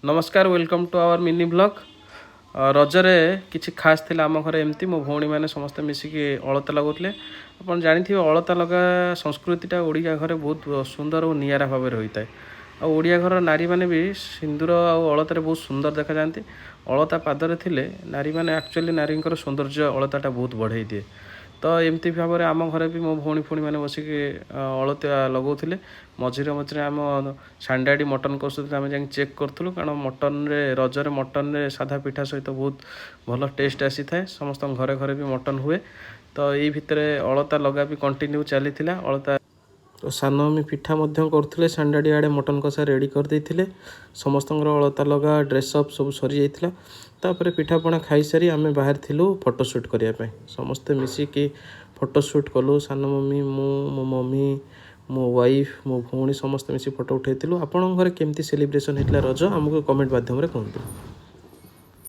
ନମସ୍କାର, welcome to our mini vlog. ରଜରେ କିଛି ଖାସ୍ ଥିଲା ଆମ ଘରେ। ଏମିତି ମୋ ଭଉଣୀମାନେ ସମସ୍ତେ ମିଶିକି ଅଳତା ଲଗାଉଥିଲେ। ଆପଣ ଜାଣିଥିବେ, ଅଳତା ଲଗା ସଂସ୍କୃତିଟା ଓଡ଼ିଆ ଘରେ ବହୁତ ସୁନ୍ଦର ଓ ନିଆରା ଭାବରେ ହୋଇଥାଏ। ଆଉ ଓଡ଼ିଆ ଘରର ନାରୀମାନେ ବି ସିନ୍ଦୁର ଆଉ ଅଳତାରେ ବହୁତ ସୁନ୍ଦର ଦେଖାଯାଆନ୍ତି। ଅଳତା ପାଦରେ ଥିଲେ ନାରୀମାନେ, ଆକ୍ଚୁଆଲି ନାରୀଙ୍କର ସୌନ୍ଦର୍ଯ୍ୟ ଅଳତାଟା ବହୁତ ବଢ଼େଇ ଦିଏ। ତ ଏମିତି ଭାବରେ ଆମ ଘରେ ବି ମୋ ଭଉଣୀ ଫଉଣୀମାନେ ବସିକି ଅଳତା ଲଗାଉଥିଲେ। ମଝିରେ ମଝିରେ ଆମ ସାନଡାଡ଼ି ମଟନ୍ କଷୁଥିଲେ, ଆମେ ଯାଇକି ଚେକ୍ କରୁଥିଲୁ। କାରଣ ମଟନ୍ରେ, ରଜରେ ମଟନ୍ରେ ସାଧା ପିଠା ସହିତ ବହୁତ ଭଲ ଟେଷ୍ଟ ଆସିଥାଏ। ସମସ୍ତଙ୍କ ଘରେ ଘରେ ବି ମଟନ୍ ହୁଏ। ତ ଏଇ ଭିତରେ ଅଳତା ଲଗା ବି କଣ୍ଟିନ୍ୟୁ ଚାଲିଥିଲା। ଅଳତା ତ ସାନ ମମି ପିଠା ମଧ୍ୟ କରୁଥିଲେ, ସାନଡାଡ଼ି ଆଡ଼େ ମଟନ୍ କଷା ରେଡ଼ି କରିଦେଇଥିଲେ। ସମସ୍ତଙ୍କର ଅଳତା ଲଗା, ଡ୍ରେସ୍ ଅପ୍ ସବୁ ସରିଯାଇଥିଲା। ତାପରେ ପିଠାପଣା ଖାଇସାରି ଆମେ ବାହାରିଥିଲୁ ଫଟୋ ସୁଟ୍ କରିବା ପାଇଁ। ସମସ୍ତେ ମିଶିକି ଫଟୋ ସୁଟ୍ କଲୁ। ସାନ ମମି, ମୁଁ, ମୋ ମମି, ମୋ ୱାଇଫ୍, ମୋ ଭଉଣୀ ସମସ୍ତେ ମିଶି ଫଟୋ ଉଠାଇଥିଲୁ। ଆପଣଙ୍କ ଘରେ କେମିତି ସେଲିବ୍ରେସନ୍ ହେଇଥିଲା ରଜ, ଆମକୁ କମେଣ୍ଟ ମାଧ୍ୟମରେ କୁହନ୍ତୁ।